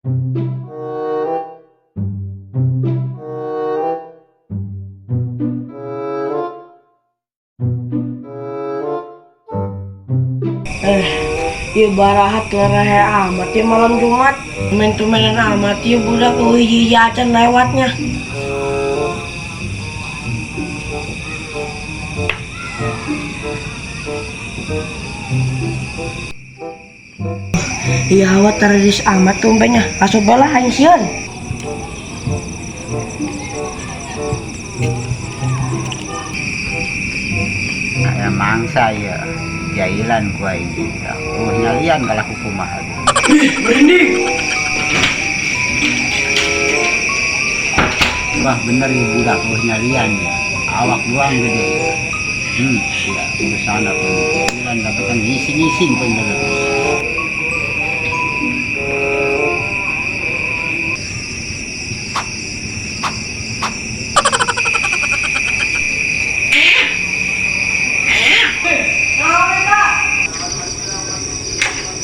Eh, ieu barahat lerehe amat ya malam Jumat. Main-tumainan amat ya budak hiji acan lewatnya. Iya hawa teredis amat tumpenya. Asup bae lah aing sieun. Aya mangsa ya. Jailan ku aing budak. Oh nyalian kalah ku kumaha. Merinding. Wah bener ya budak oh nyalian ya. Awak doang gede. Ya urusan apa jailan dapatan ngising-ngising bener.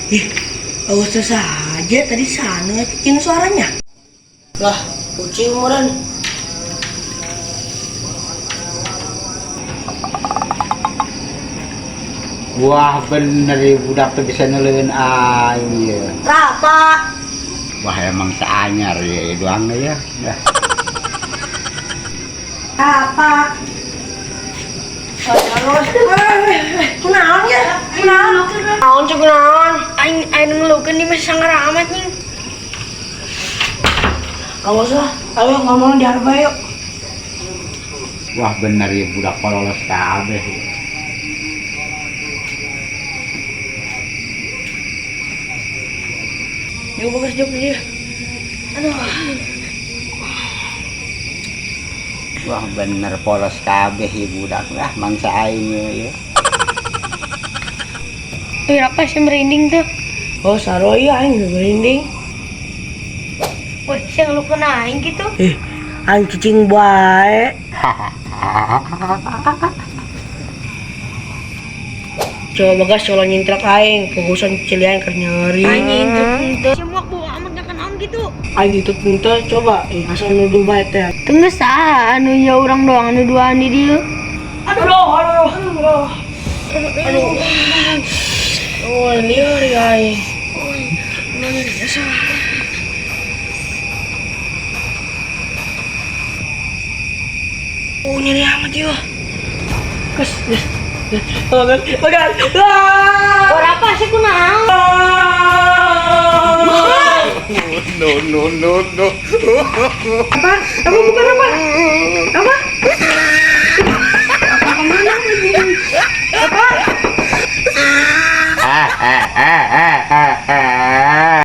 Ih, awas saja tadi sana cicing suaranya. Lah, kucing meureun. Wah bener ya budak tuh bisa neleun aing ya. Rapa. Wah emang seanyar ya doang ya. Dah. Rapa. Kunaon ya? Kunaon? Naon cuk kunaon? Aing aing ngelukeun di masih sangar amat nying. Awas lah, ayo ngomong di arba yuk. Wah bener ya budak pololos kabeh. Yuk bagus jok dia. Aduh. Wah bener polos kabeh ya budak lah mangsa aing ya. Wih, apa sih merinding tuh? Oh saro iya aing merinding. Wih, sih ngelukeun aing gitu. Ih, aing cicing bae. Coba bagas coba nyintrak aing, fokusan cilian keur nyeri. Aing nyintrak henteu. Semua bawa amat gak kenaon gitu. Aing ditut henteu coba, asal nuduh bae teh. Tunggu saha anu ya urang doang anu duaan di dieu. Aduh, aduh, aduh. Aduh. Oh, liar ya aing. Oh, biasa. Oh, nyeri amat ya. Kes, kes. Bagas, bagas. Ah! Ora apa sih kunaon? No no no no. Apa? Apa bukan apa? Apa? Apa kemana? Apa? Ah ah ah.